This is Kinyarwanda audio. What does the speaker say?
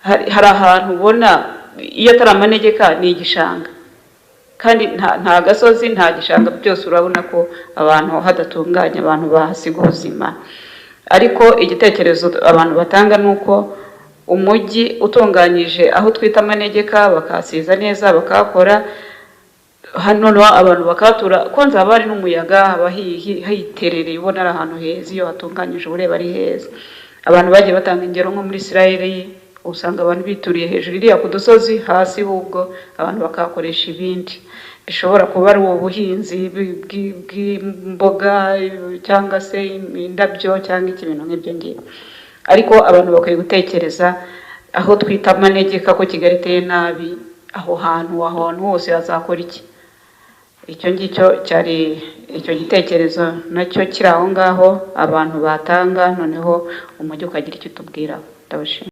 Hari ahantu ubona iyo atari amanegeka ni igishanga, kandi nta gasozi, nta gishanga, byose urabona ko abantu hadatunganye, abantu bahasiga ubuzima. Ariko igitekerezo abantu batanga ni uko umujyi utunganyije aho twita amanegeka, bakahasiza neza, bakahakora, hano noneho abantu bakahatura, konza haba hari n'umuyaga, haba hiterereye, ubona ari ahantu heza. Iyo hatunganyije uba ureba ari heza. Abantu bagiye batanga ingero nko muri Israel, usanga abantu bituriye hejuru iriya ku dusozi, hasi hubwo abantu bakahakoresha ibindi bishobora kuba ari ubuhinzi bw'imboga cyangwa se indabyo cyangwa iki, ibintu nk'ibyo ngibyo. Ariko abantu bakwiye gutekereza aho twita amanegeka, ko Kigali iteye nabi, aho hantu hose hazakora iki? Icyo ngicyo cyari icyo gitekerezo nacyo kiri aho ngaho abantu batanga, noneho umujyi ukagira icyo utubwiraho. Ndabashimira.